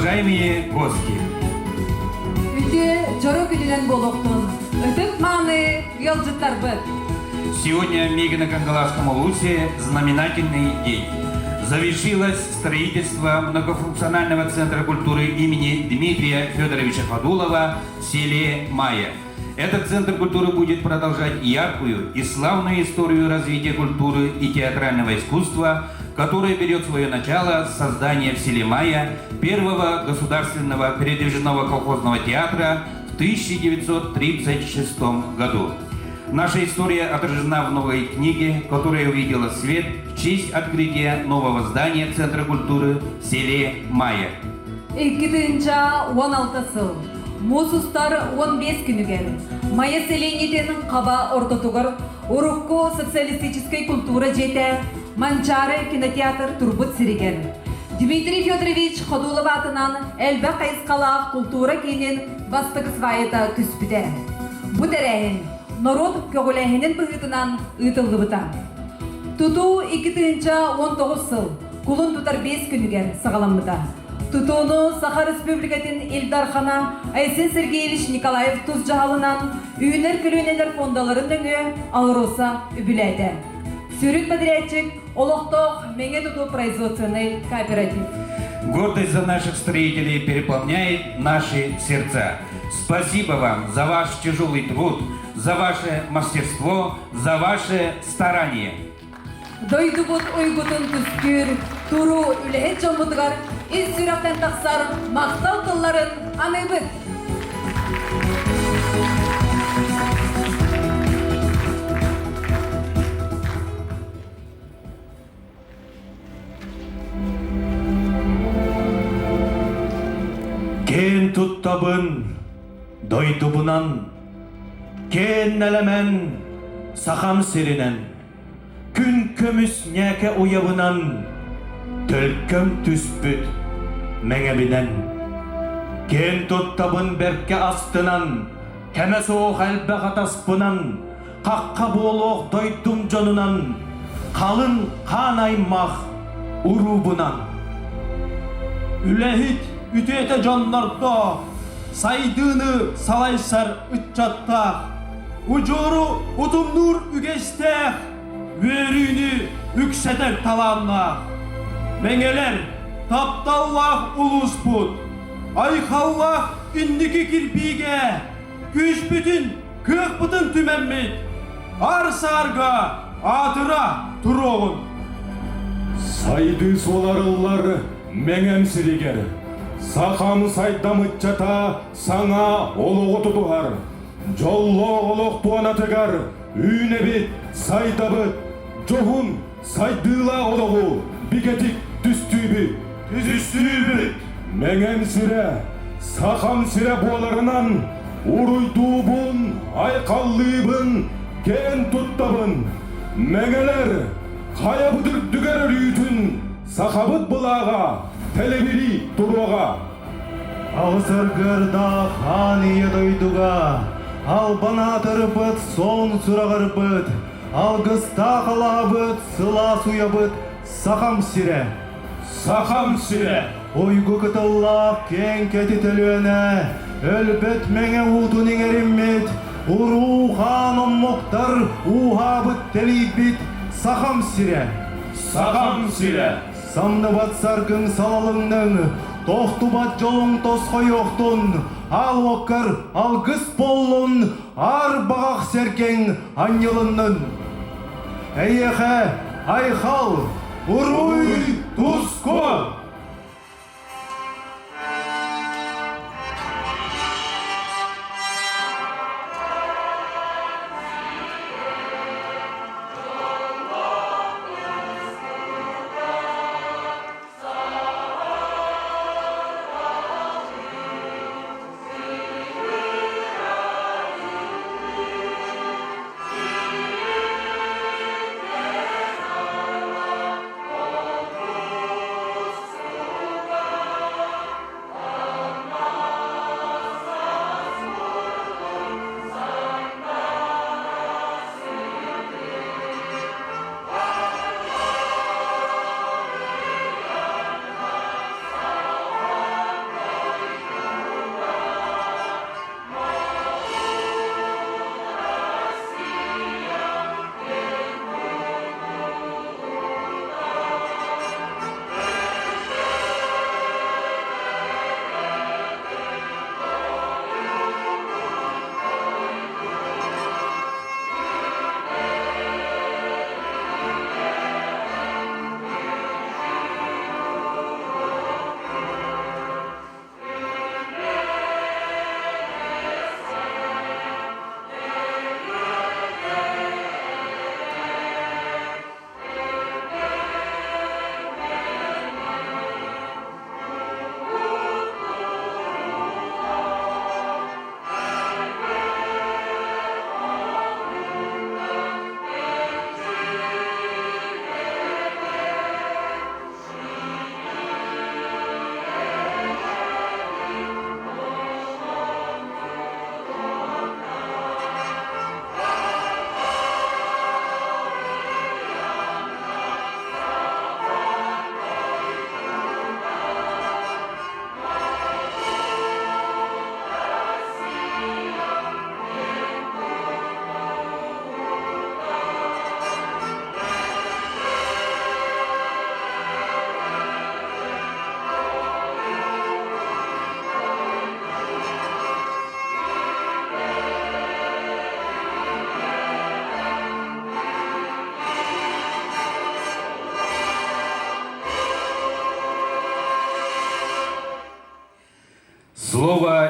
Уважаемые гости! Үтүө дьоро күнүнэн буолуохтун, ытык-мааны ыалдьыттарбыт! Сегодня в Мегино-Кангаласском улусе знаменательный день. Завершилось строительство многофункционального центра культуры имени Дмитрия Федоровича Фадулова в селе Майя. Этот центр культуры будет продолжать яркую и славную историю развития культуры и театрального искусства, которая берет свое начало с создания в селе Майя первого государственного передвижного колхозного театра в 1936 году. Наша история отражена в новой книге, которая увидела свет в честь открытия нового здания Центра культуры в селе Майя. 2016 сыл муус устар 15 күнүгэр Майа сэлиэнньэтин хаба ортотугар урукку социалистическай культура дьиэтэ Манчаары кинотеатр турбут сиригэр Дмитрий Федорович Ходулов аатынан элбэх хайысхалаах култуура киинин бастакы свайата түспүтэ. Бу тэрээһин норуот көҕүлээһинин быһыытынан ыытыллыбыта. Тутуу 2019 сыл кулун тутар биэс күнүгэр саҕаламмыта. Тутууну Саха Республикатын Ил Дархана Айсен Сергеевич Николаев тус дьаһалынан Үүнэр көлүөнэлэр фондаларын нөҥүө АЛРОСА үбүлээтэ. Сүрүн подрядчик олохтоох Мэҥэ тутуу производственный кооператив. Гордость за наших строителей переполняет наши сердца. Спасибо вам за ваш тяжелый труд, за ваше мастерство, за ваше старание. Дойдубут уйгутун түстүүр, туруу үлэһит дьоммутугар ис сүрэхтэн тахсар махтал тылларын аныыбыт. Киэн туттабын дойдубунан, киэн нэлэмэн Сахам сиринэн, күн көмүс ньээкэ уйабынан, төлкөм түспүт мэҥэбинэн. Киэн туттабын бэркэ астынан, кэмэ суох элбэх атаспынан, хахха буолуох дойдум дьонунан, халыҥ хаан аймах уруубунан. Үлэһит үтүөтэ дьоннордоох, сайдыыны салайсар ыччаттаах, удьуору утумнуур үгэстээх, үөрүүнү үксэтэр талааннаах. Мэҥэлэр тапталлаах улууспут, айхаллаах инники кирбиигэ күүспүтүн, кыахпытын түмэммит, аар-саарга аатыра туруоҕун. Сайдыы суоларыллар Мэҥэм сиригэр, сахам сайдам ыччата саҥа олоҕу тутуһар, дьоллоох олох туонатыгар үүнэбит, сайдабыт, дьоһун сайдыылаах олоҕу бигэтик түстүүбүт. Түстүүбүт! Мэҥэм сирэ, сахам сирэ буоларынан уруйдуубун, айхаллыыбын, киэн туттабын. Мэҥэлэр хайабыт үрдүгэр өрүүтүн сахабыт былааҕа тэлибирии туруоҕа. Аҕыс аргыардаах аан ийэ дойдуга албан аатырбыт, суон сураҕырбыт, Алгыстаах алаһабыт, сылаас уйабыт, Сахам сирэ. Сахам сирэ. Уйгу кытыллаах киэҥ кэтит Өлүөнэ, өлбөт мэҥэ уутун иҥэриммит, уруу хаан омуктар ууһаабыт тэлийбит Сахам сирэ. Сахам сирэ. Самныбат саргыҥ салалыҥныҥ, тохтубат дьолуҥ тосхойуохтун, аал уоккар алгыс буоллун, Аар баҕах сэргэҥ анньылыннын! Эйиэхэ айхал, уруй, туску!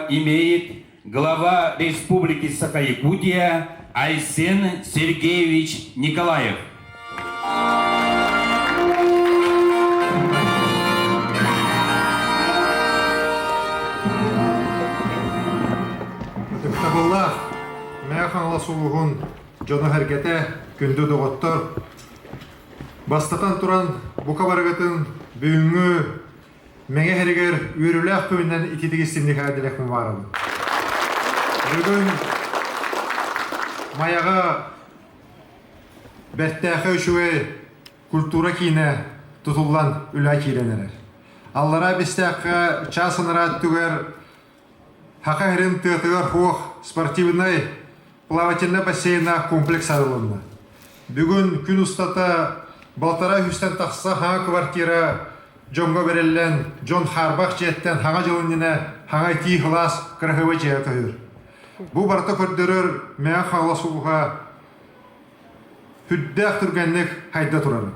Слово имеет глава Республики Саха-Якутия Айсен Сергеевич Николаев. Ытыктабыллаах Мэҥэ Хаҥалас улууһун дьоно-сэргэтэ, күндү доҕоттор! Бастатан туран, бука барыгытын бүгүҥҥү Мэҥэ иһэригэр үөрүүлээх күнүнэн ититик истиҥник эҕэрдэлиэхпин баҕарабын. Бүгүн Майаҕа бэртээхэй үчүгэй культура киинэ тутуллан үлэ киирэн эрэр. Аллараа Бэстээххэ чаас анараа өттүгэр Саха сирин тыатыгар суох спортивнай плавательнай бассейнаах комплекс арылынна. Бүгүн күн устата балтараа үстэн тахса хаҥа квартира дьоҥҥо бэриллэн, дьон хаарбах дьиэттэн хаҥа дьыл иннинэ хаҥа итии сылаас кыраһыабай дьиэҕэ көһөр. Бу барыта көрдөрөр Мэҥэ Хаҥалас улууһа сүрдээх түргэнник хайда турарын.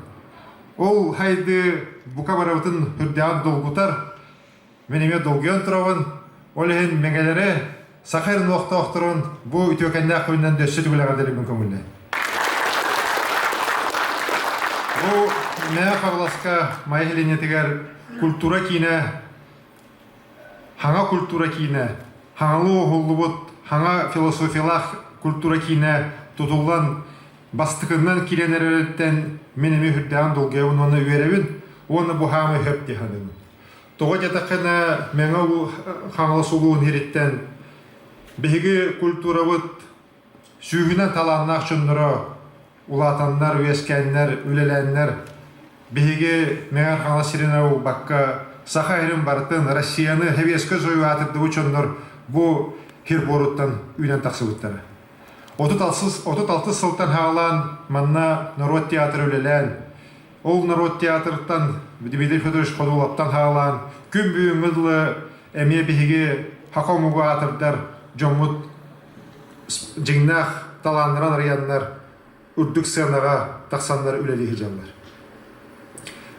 Ол хайды бука барыбытын сүрдээҕин долгутар, Мин эмиэ долгуйан турабын. Ол иһин мэҥэлэри саха эрин олохтоохторун бу үтүөкэннээх күнүнэн дөссө төгүл эҕэрдэлиибин көҥүллээн. Бу Мэҥэ Хаҥаласка Майа сэлиэнньэтигэр культура киинэ, хаҥа культура киинэ, хаҥалыы оһуллубут хаҥа философиялаах культура киинэ тутуллан бастакыннан киирэн эрэриттэн мин эмиэ сүрдээҕин долгуйабын уонна үөрэбин уонна бу хаамай сөп дии саныыбын. Тоҕо диэтэххинэ, Мэҥэ Хаҥалас улууһун иһириттэн биһиги культурабыт сүүһүнэн талааннаах дьонноро улаатаннар, үөскээннэр, үлэлээннэр биһиги Мэҥэ Хаҥалас сиринэн буолбакка, Саха сирин барытын, Россияны, Сэбиэскэй Союһу аатырдыбыт дьоннор бу сир буоруттан үүнэн тахсыбыттара. 36 сылтан хаалаан манна норуот театра үлэлээн, Ол норуот театрыттан Дмитрий Федорович Ходуловтан хаалаан күн бүгүҥҥү дылы эмиэ биһиги саха омугу аатырдар дьоммут дьиҥнээх талааннарын арыйаннар үрдүк сыанаҕа тахсаннар үлэлии сылдьаллар.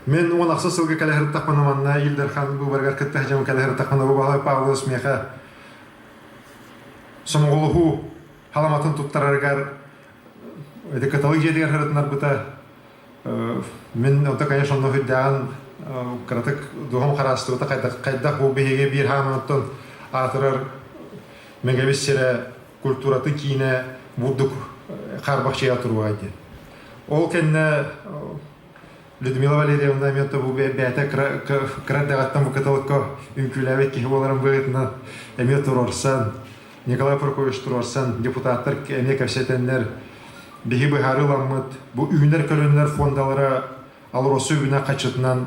Мин 16 сылга кэлэ сырыттахпына манна Ил Дархан быыбарыгар кытта сылдьан кэлэ сырыттахпына бу Баһылай Павлович миэхэ сомоҕолоһуу халаматын туттарарыгар ити кыталык дьиэтигэр сырытынарбыта. Мин онто, конечно, онно сүрдээҕин кыратык дууһам хараастыбыта хайдах хайдах бу биһиги биир хаамыттан аатырар Мэҥэбис сирэ культуратын киинэ бурдук хаарбахчыйа туруоҕай диэн. Ол кэннэ Людмила Валерьевна эмиэ бу бэйэтэ кыра эрдэҕиттэн бу кыталыкка үҥкүүлээбит киһи буоларын быһыытынан эмиэ туруорсан Николай Прокопьевич туруорсан депутаттар эмиэ кэпсэтэннэр биһи быһаарыы ыламмыт бу үүнэр көлүөнэлэр фондалара АЛРОСА үбүнэн хаччытынан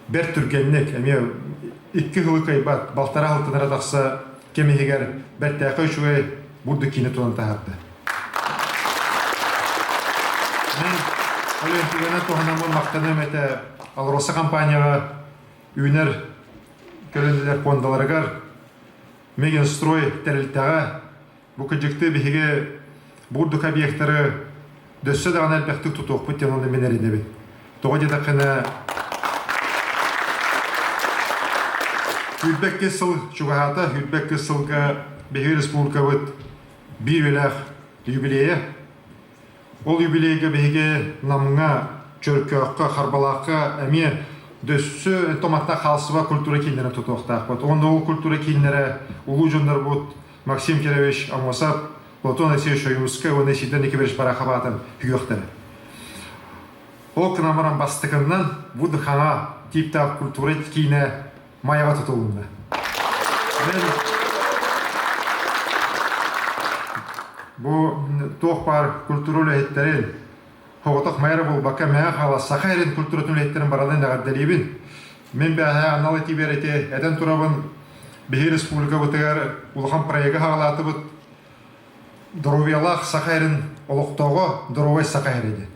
бэрт түргэнник эмиэ икки сылы кыайбат балтараа сылтан эрэ тахса кэм иһигэр бэртээхэй үчүгэй бурдук киинэ тутан таһаарда. Мин ол түгэнэ туһанаммын махтаныам этэ АЛРОСА компанияҕа үүнэр көлүөнэлэр фондаларыгар Мегинстрой тэрилтэҕэ бу кыдьыкты биһиги бурдук объектары дөссө даҕаны элбэхтик тутуохпут диэн онно мин эрэнэбин. Тоҕо диэтэххинэ 22 сыл чугаһаата, 22 сылга биһиги республикабыт биир үйэлээх юбилейа. Ол юбилейга биһиги Намҥа, Чөркөөххө, Харбалаахха эмиэ дөссө томатта хаалсыба культура кииннэрин тутуохтаахпыт. Уонна ол культура кииннэрэ улуу дьоннорбут Максим Кирович Аммосов, Платон Алексеевич Ойуунускай уонна Исидор Никифорович Барахов аатын үгүөхтэрэ. Ол гынан баран бастакыннан бу дыхаҥа тииптээх культура киинэ Майаҕа тутулунна. Бу туох баар культура үлэһиттэрин, соҕотох майа буолбакка мэҥэ хаала саха эрин культуратын үлэһиттэрин барыларын эҕэрдэлиибин. Мин бэҕэһээ анал этиибэр ити этэн турабын, биһиги республикабытыгар улахан проегы саҕалаатыбыт. Доруобуйалаах саха эрин олохтооҕо доруобай саха эрэ диэн.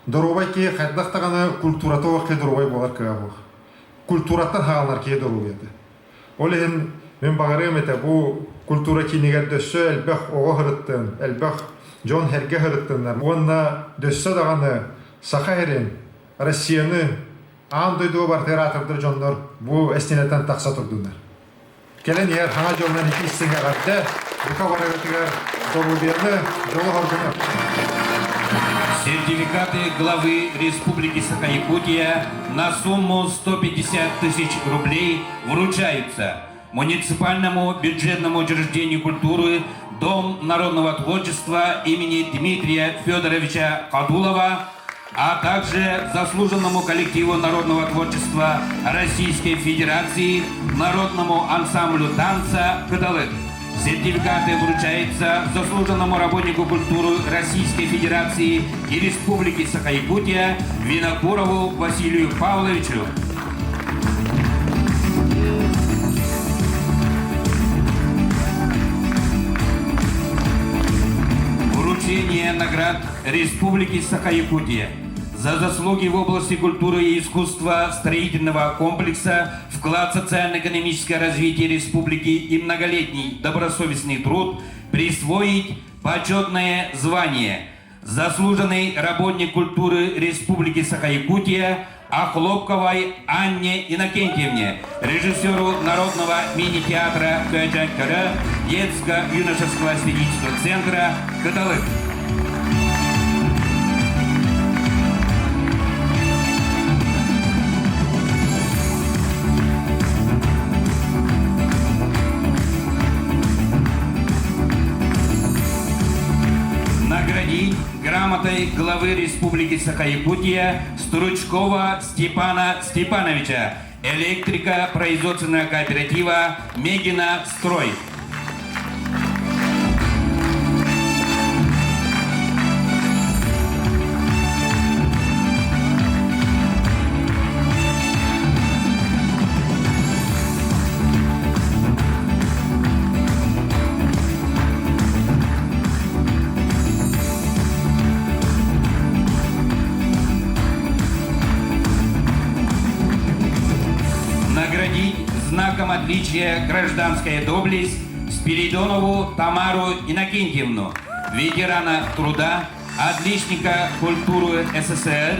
Доруобай киһи хайдах даҕаны культурата суох киһи доруобай буолар кыаҕа суох. Культураттан хаалар киһи доруобуйата. Ол иһин мин баҕарыам этэ бу культура киинигэр дөссө элбэх оҕо сырыттын, элбэх дьон сэргэ сырыттыннар уонна дөссө даҕаны Саха сирин, Россияны аан дойдуга бар театрдар дьоннор бу эстиэнэттэн тахса турдуннар. Кэлэн иһэр Хаҥа дьолунан икки истиҥ эҕэрдэ, бука барыгытыгар доруобуйаны, дьолу-соргуну! Сертификаты главы Республики Саха-Якутия на сумму 150 тысяч рублей вручаются муниципальному бюджетному учреждению культуры Дом народного творчества имени Дмитрия Федоровича Кадулова, а также заслуженному коллективу народного творчества Российской Федерации Народному ансамблю танца «Кыталык». Сертификаты вручаются заслуженному работнику культуры Российской Федерации и Республики Саха-Якутия Винокурову Василию Павловичу. Вручение наград Республики Саха-Якутия за заслуги в области культуры и искусства строительного комплекса, вклад в социально-экономическое развитие республики и многолетний добросовестный труд присвоить почетное звание «Заслуженный работник культуры Республики Саха-Якутия» Охлопковой Анне Иннокентьевне, режиссеру Народного мини-театра Кэджанкара детско-юношеского сценического центра «Каталык». Наградить грамотой главы Республики Саха-Якутия Стручкова Степана Степановича, электрика производственного кооператива «Мегина Строй». Наградить знаком отличия «Гражданская доблесть» Спиридонову Тамару Иннокентьевну, ветерана труда, отличника культуры СССР,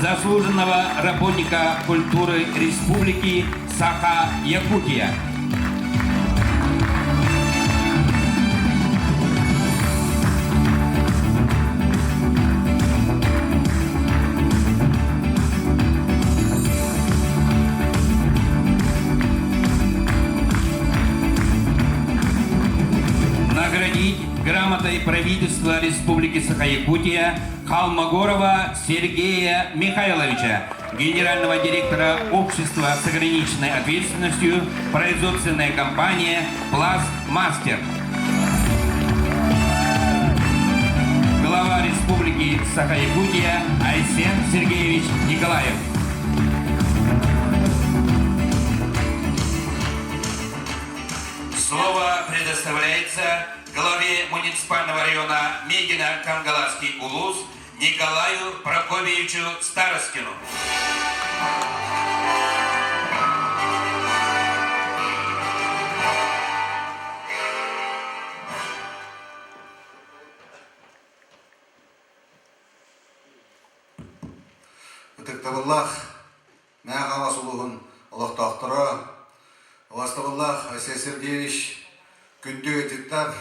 заслуженного работника культуры Республики Саха-Якутия. Наградить грамотой правительства Республики Саха-Якутия Холмогорова Сергея Михайловича, генерального директора общества с ограниченной ответственностью производственная компания «Пластмастер». Глава Республики Саха-Якутия Айсен Сергеевич Николаев. Слово предоставляется главе муниципального района Мегино-Кангаласский Улус Николаю Прокопьевичу Старостину. Ытыктабыллаах Мэҥэ Хаҥалас улууһун олохтоохторо, убастабыллаах Айсен Сергеевич, күндү ыалдьыттар,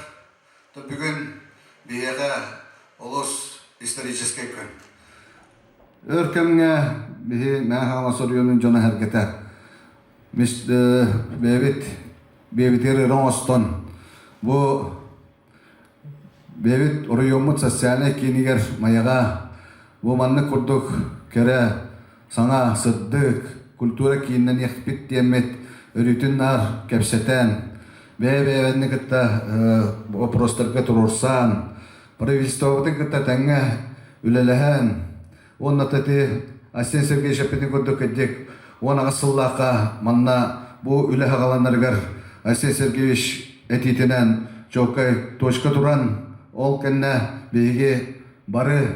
бүгүн биһиэхэ олус историческай күн. Өр кэмҥэ биһи Мэҥэ Хаҥалас оройуонун дьоно-сэргэтэ бэйэбит бэйэбитигэр өрө оҥостон бу Бэйэбит оройуоммут социальнай киинигэр Майаҕа бу маннык курдук кэрэ, саҥа, сырдык культура кииннэниэхпит диэммит өрүүтүн наар кэпсэтэн, бэйэ-бэйэбитин кытта вопростарга туруорсан, правительствобытын кытта тэҥҥэ үлэлэһэн, уонна ити Айсен Сергеевич эппитин курдук кырдьык 18 сыллаахха манна бу үлэ саҕаланарыгар Айсен Сергеевич этиитинэн чуолкай точка туран, ол кэннэ биһиги бары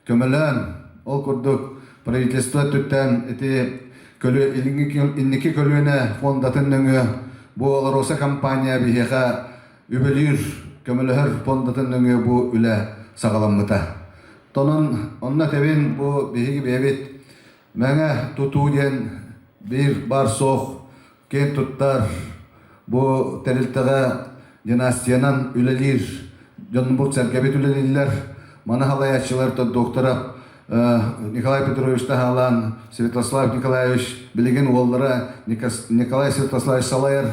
көмөлөөн, ол курдук правительство өттүттэн ити инники көлүөнэ фондатын нөҥүө бу Алроса компания биһиэхэ үбүлүүр, көмөлөһөр фондатын нөҥүө бу үлэ саҕаламмыта. Тонон онно этэбин бу биһиги бэйэбит Мэҥэ тутуу диэн биир бар суох киэн туттар. Бу тэрилтэҕэ династиянан үлэлиир дьоннорбут сэргэбит үлэлииллэр. Маны халайааччылар доктора Николай Петрович Таһаалаан, Святослав Николаевич билигин уоллара Николай Святославович салайар.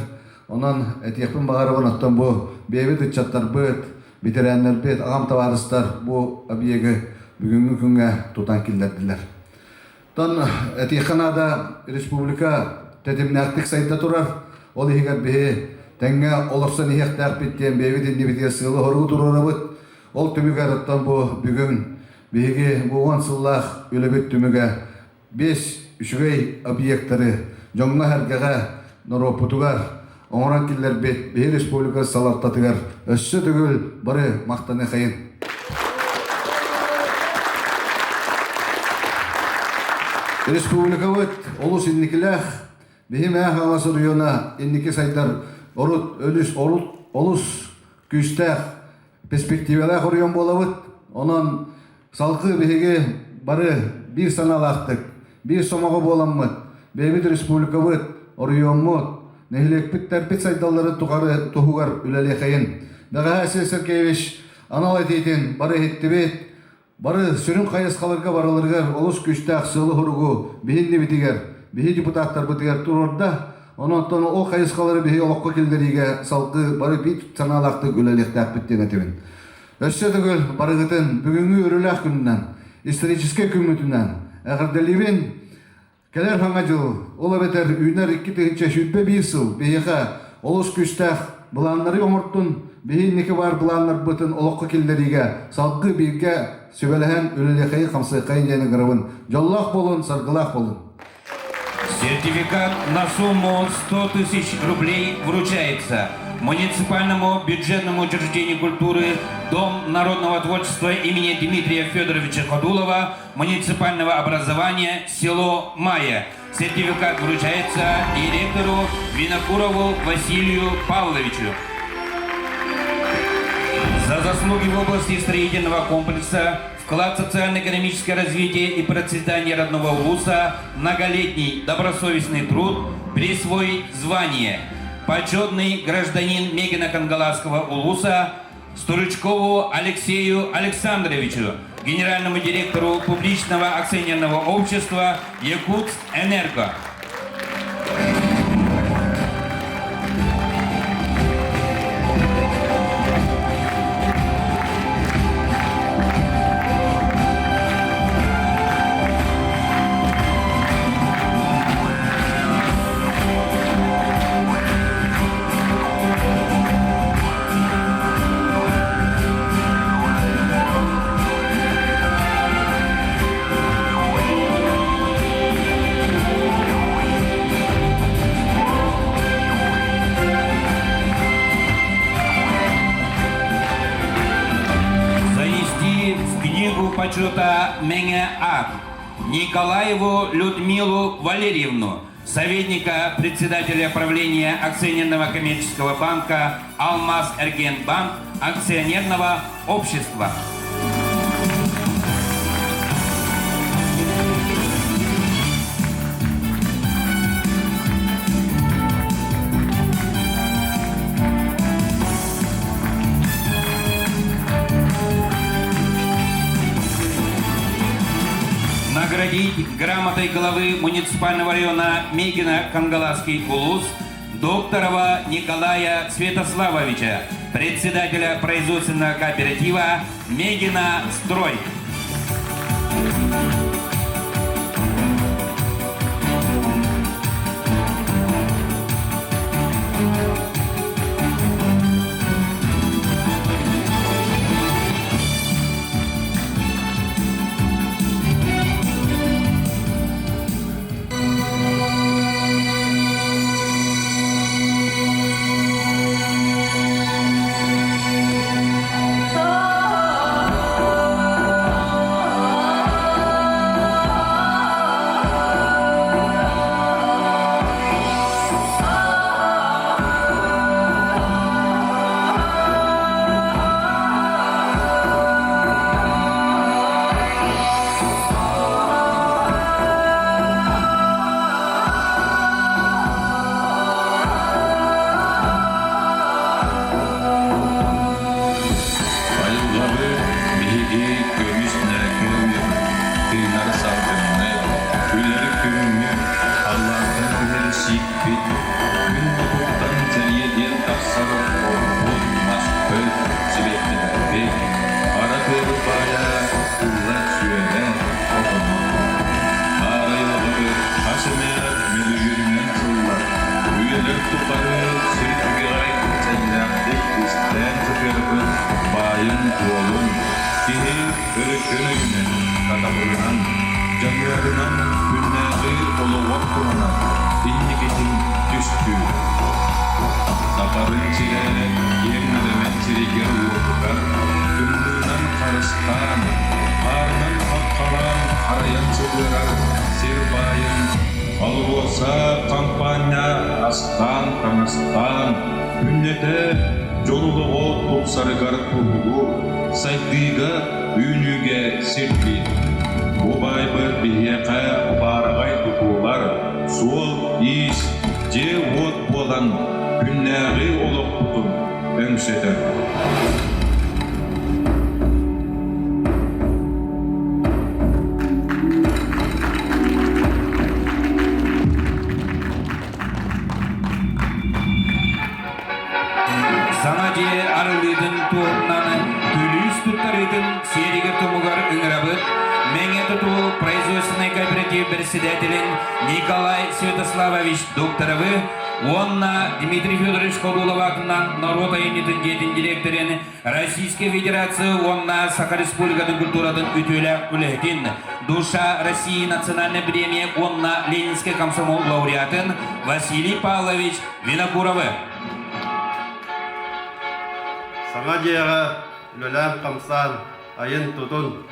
Онон этиэхпин баҕарабын, оттон бу бэйэбит ыччаттарбыт, бэтэрээннэрбит, аҕам табаарыстар бу объегы бүгүҥҥү күҥҥэ тутан киллэрдилэр. Оттон этиэххэ наада, республика тэтимнээхтик сайда турар. Ол иһигэр биһи тэҥҥэ олорсон иһиэхтээхпит диэн бэйэбит иннибитигэр сыалы-соругу туруорабыт. Ол түмүгэр оттон бу бүгүн биһиги бу уон сыллаах үлэбит түмүгэ биэс үчүгэй объектары дьоҥҥо-сэргэҕэ, норуоппутугар оҥорон киллэрбит биһи республика салалтатыгар өссө төгүл бары махтаныахайын. Республикабыт олус инникилээх, биһи Мэҥэ Хаҥалас оройуона инники сайдар орут өлүс орут олус күүстээх перспективалаах оройуон буолабыт. Онон салгыы биһиги бары биир санаалаахтык, биир сомоҕо буоламмыт, бэйэбит республикабыт, оройуоммут, нэһилиэкпит тэрбит сайдалларын тухары туһугар үлэлиэхэйин. Бэҕэһээ Сергей Сергеевич анал этиитин бары иһиттибит, Бары сүрүн хайысхаларга барыларыгар олус күүстээх сыалы-соругу биһиннибитигэр, биһи депутаттарбытыгар туруорда. Онон ол хайысхалары биһи олоххо киллэриигэ салгыы бары биир санаалаахтык үлэлиэхтээхпит диэн этибин. Өссө төгүл барыгытын бүгүҥҥү үөрүүлээх күнүнэн, историческай күммүтүнэн эҕэрдэлиибин. Кэлэр Саҥа дьыл, ол эбэтэр үүнэр 2021 сыл биһиэхэ олус күүстээх былааннары оҥортун, биһи инники баар былааннарбытын олоххо киллэриигэ салгыы бииргэ сүбэлэһэн үлэлиэхэйин-хамсыаххайын диэн ыҥырабын. Дьоллоох буолун, саргылаах буолун! Сертификат на сумму 100 тысяч рублей вручается муниципальному бюджетному учреждению культуры Дом народного творчества имени Дмитрия Федоровича Ходулова муниципального образования село Майя. Сертификат вручается директору Винокурову Василию Павловичу. За заслуги в области строительного комплекса, вклад в социально-экономическое развитие и процветание родного вуза, многолетний добросовестный труд присвоить звание почетный гражданин Мегино-Кангаласского улуса Стручкову Алексею Александровичу, генеральному директору публичного акционерного общества «Якутск-Энерго». Занести в книгу почета Мэҥэ Аат Николаеву Людмилу Валерьевну, советника председателя правления акционерного коммерческого банка «Алмаз Эргенбанк» акционерного общества. Наградить грамотой главы муниципального района Мегино Кангаласский Улус Докторова Николая Святославовича, председателя производственного кооператива «Мегино Строй». Сатабылынан, дьаныарынан күннээҕи олоҕор туһанар, инникитин түстүүр. Сахарын сирэ киэҥ нэлэмэн сиригэр-уотугар тымныынан харыстаан, хаарынан хаххалаан харайан сытыарар сир баайын АЛРОСА хампаанньа астаан-таҥастаан, күннэтэ дьон олоҕо тупсарыгар туһулуур, сайдыыга үүнүүгэ сирдиир. Бу баайбыт биһиэхэ баараҕай тутуулар, суол-иис, дьиэ-уот буолан күннээҕи олохпутун өҥсөтөр. Саҥа дьиэ арыллыытын туоһунан күлүүс туттарыытын сиэригэр-тумугар ыҥырабыт Мэҥэ тутуу производственнай кооператив председателин Николай Святославович Докторовы уонна Дмитрий Федорович Ходулов аатынан норуот айымньытын дьиэтин директорын Российскай Федерация уонна Саха Республикатын культуратын үтүөлээх үлэһитин, Душа России национальная премия уонна Ленинскэй комсомол лауреатын Василий Павлович Винокуровы. Саҥа дьиэҕэ үлэлээн-хамсаан, айын-тутун,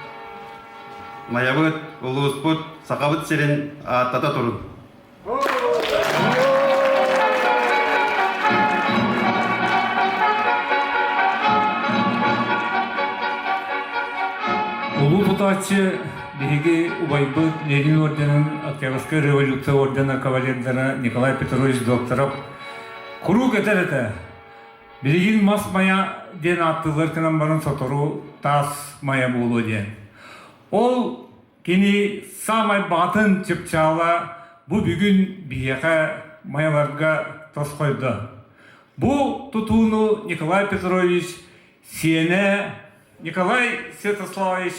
Майабыт, улууспут, Сахабыт сирин ааттата турун! Улуу тутааччы биһиги убайбыт Ленин орденын Октябрьскай революция ордена кавалердара Николай Петрович Докторов куруук этэр этэ. Билигин мас мая диэн ааттыыллар гынан баран сотору таас мая буолуо диэн. Ол Кини саамай баҕатын чыпчаала бу бүгүн биһиэхэ Майаларга тосхойдо. Бу тутууну Николай Петрович сиэнэ Николай Святославович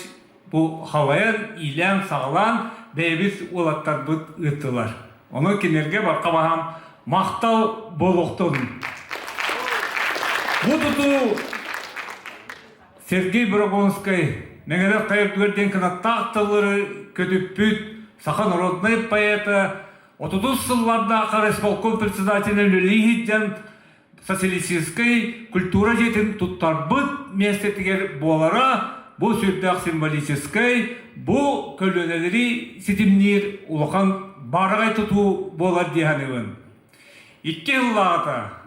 бу халайан, иилээн-саҕалаан бэйэбит уолаттарбыт ыыттылар. Ону кинилэргэ барха баһаам махтал буолуохтун. Бу тутуу Сергей Борогонскай Мэҥэлэр хайырдыгар диэн кынаттаах тыллары көтүппүт саха народнай поэта, отутус сыллардаах райисполком председателинэн үлэлии сылдьан социалистическай культура дьиэтин туттарбыт миэстэтигэр буолара бу сүрдээх символическай, бу көлүөнэлэри ситимниир улахан баараҕай тутуу буолар дии саныыбын. Икки сыллааҕыта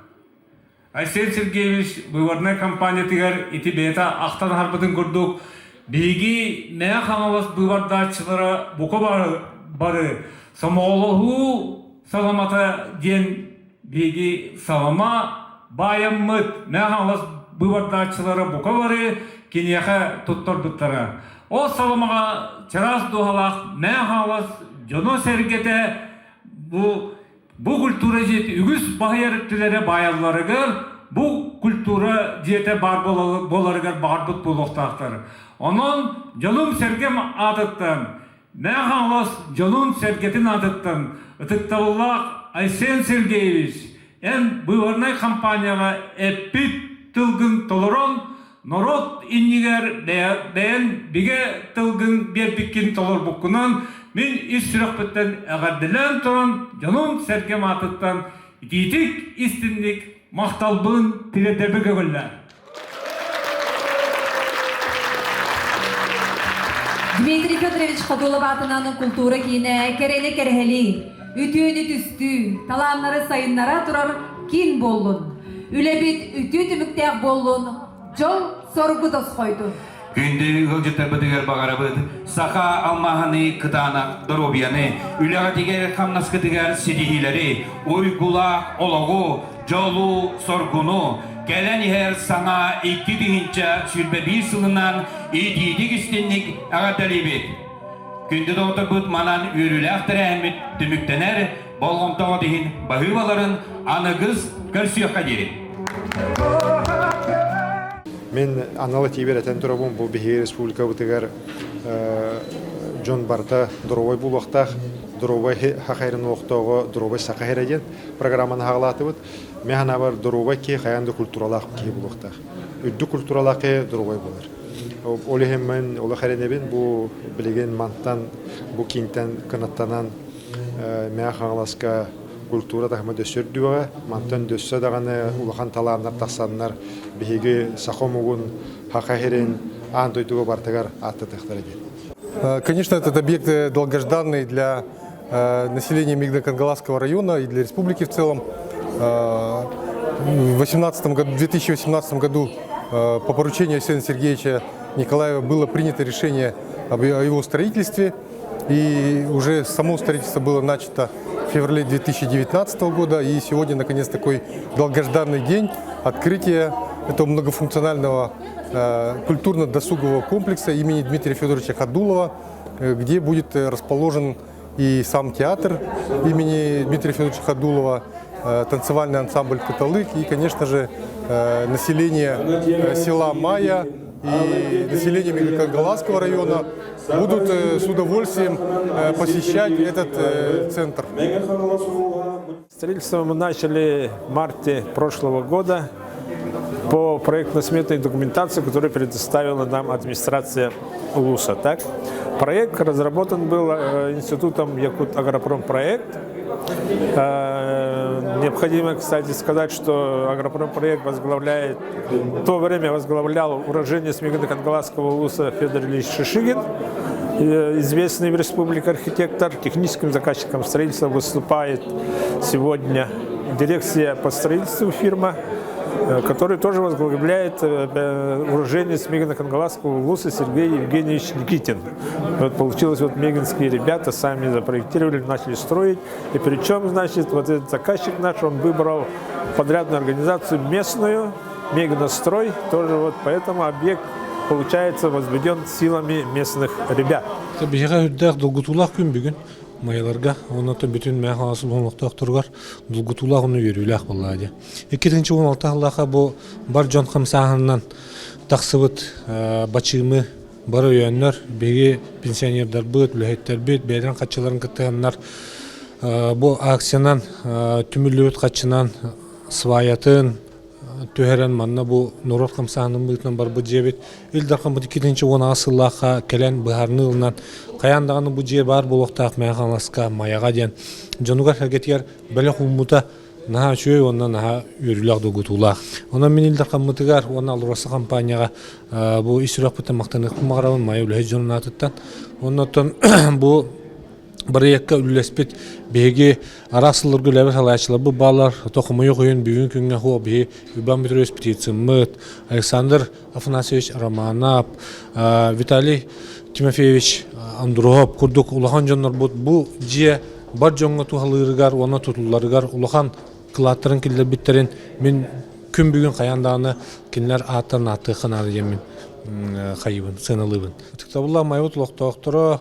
Айсен Сергеевич выборнай кампаниятыгар ити бэйэтэ ахтан аһарбытын курдук, биһиги Мэҥэ Хаҥалас быыбардааччылара бука бары, бары сомоҕолоһуу саламата диэн биһиги салама баайаммыт Мэҥэ Хаҥалас быыбардааччылара бука бары киниэхэ туттарбыттара. Ол саламаҕа чараас дууһалаах Мэҥэ Хаҥалас дьоно-сэргэтэ бу Бу культура дьиэтэ үгүс баһыйар өттүлэрэ баайалларыгар, бу культура дьиэтэ баар буоларыгар баҕарбыт буолуохтаахтар. Онон дьонум-сэргэм аатыттан, Мэҥэ Хаҥалас дьонун-сэргэтин аатыттан ытыктабыллаах Айсен Сергеевич, эн быыбарнай хампаанньаҕа эппит тылгын толорон, норуот иннигэр бэйэн бигэ тылгын биэрбиккин толорбуккунан мин ис сүрэхпиттэн эҕэрдэлээн туран дьонум-сэргэм аатыттан итиитик истинник махталбын тириэрдэрбин көҥүллээ. Дмитрий Федорович Ходулов аатынан култуура киинэ кэрэни кэрэһэлии, үтүөнү түстүү, талааннары сайыннара турар киин буоллун. Үлэбит үтүө түмүктээх буоллун, дьол соргу тосхойдун. Күндү ыалдьыттарбытыгар баҕарабыт саха алмааһыныы кытаанах доруобуйаны, үлэҕитигэр-хамнаскытыгар ситиһиилэри, уйгулаах олоҕу, дьолу-соргуну, кэлэн иһэр саҥа 2021 сылынан итиитик истинник эҕэрдэлиибит! Күндү доҕотторбут манан үөрүүлээх тэрээһиммит түмүктэнэр, болҕомтоҕут иһин баһыыбаларын аныгыс көрсүөххэ диэри. Мин анал этиибэр этэн турабын, бу биһиги республикабытыгар дьон барыта доруобай буолуохтаах, доруобай хахайрын олохтооҕо доруобай саха эрэ диэн программаны хаҕалаатыбыт. Мен санаабар доруобай киһи хайаан да культуралаах киһи буолуохтаах. Үрдүк культуралаах киһи доруобай буолар. Ол иһин мин олох эрэнэбин бу билигин мантан бу киинтэн кынаттанан Мэҥэ Хаҥаласка культура таһыма дөссө үрдүөҕэ. Мантан дөссө даҕаны улахан талааннар тахсаннар биһиги саха омугун, саха сирин аан дойдуга барытыгар ааттатыахтара диэн. Конечно, этот объект долгожданный для населения Мигдо-Кангаласского района и для республики в целом. В 2018 году, 2018 году по поручению Алексея Сергеевича Николаева было принято решение об его строительстве. И уже само строительство было начато в феврале 2019 года. И сегодня, наконец, такой долгожданный день открытия этого многофункционального культурно-досугового комплекса имени Дмитрия Федоровича Ходулова, где будет расположен и сам театр имени Дмитрия Федоровича Ходулова, танцевальный ансамбль «Каталык» и, конечно же, население села Майя и население Мегакангаласского района будут с удовольствием посещать этот центр. Строительство мы начали в марте прошлого года по проектно-сметной документации, которую предоставила нам администрация Улуса. Так? Проект разработан был институтом Якут Агропромпроект. Необходимо, кстати, сказать, что Агропромпроект возглавляет, в то время возглавлял уроженец Мегино-Кангаласского улуса Федор Ильич Шишигин, известный в республике архитектор. Техническим заказчиком строительства выступает сегодня дирекция по строительству фирма, который тоже возглавляет уроженец Мегино-Кангаласского улуса Сергей Евгеньевич Никитин. Вот получилось, вот мегинские ребята сами запроектировали, начали строить. И причем, значит, вот этот заказчик наш, он выбрал подрядную организацию местную, Мегинострой, тоже вот поэтому объект получается возведен силами местных ребят. Биһиэхэ үрдээх долгутуулаах күн бүгүн майаларга, онно бүтүн Мэҥэ Хаҥалас олохтоохторугар долгутуулаах уонна үөрүүлээх буолла дии. 2016 сыллаахха бу бар дьон хамсааһынынан тахсыбыт бачыымы бары өйөөннөр, биһиги пенсионердарбыт, үлэһиттэрбит бэйэлэрин хаччыларын кыттыһаннар бу акциянан түмүллүбүт хаччынан сваятын түһэрэн манна бу норуот хамсааһынын быһыытынан барбыт дьиэбит Ил Дархан бу 2018 сыллаахха кэлэн быһаарыныы ылынан хайаан даҕаны бу дьиэ баар буолуохтаах Мэҥэ Хаҥаласка Майаҕа диэн дьонугар-сэргэтигэр бэлэх ууммута наһаа үчүгэй уонна наһаа үөрүүлээх долгутуулаах. Онон мин Ил Дархаммытыгар уонна Алроса компанияҕа бу ис сүрэхпиттэн махтаныахпын баҕарабын Майа үлэһит дьонун аатыттан. Оннуттан бу бырайыакка үлэлэспит биһиги араас сылларга үлэлээбит салайааччыларбыт бааллар. Тохомойуох иһин бүгүн күҥҥэ хуо биһи Иван Петрович Птицыммыт, Александр Афанасьевич Романов, Виталий Тимофеевич Андрухов курдук улахан дьоннорбут бу дьиэ бар дьоҥҥо туһалыырыгар уонна тутулларыгар улахан кылааттарын киллэрбиттэрин мин күн бүгүн хайаан даҕаны кинилэр ааттарын ааттыахха наада диэммин хайыыбын, сыаналыыбын. Ытыктабыллаах Майабыт олохтоохторо,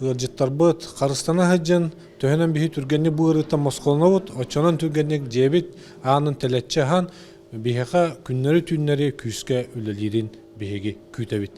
ыалдьыттарбыт харыстана сылдьан, төһөнөн биһи түргэнник бу ыарыыттан босхолонобут, оччонон түргэнник дьиэбит аанын тэлэччи аһан, биһиэхэ күннэри-түүннэри күүскэ үлэлиирин биһиги күүтэбит.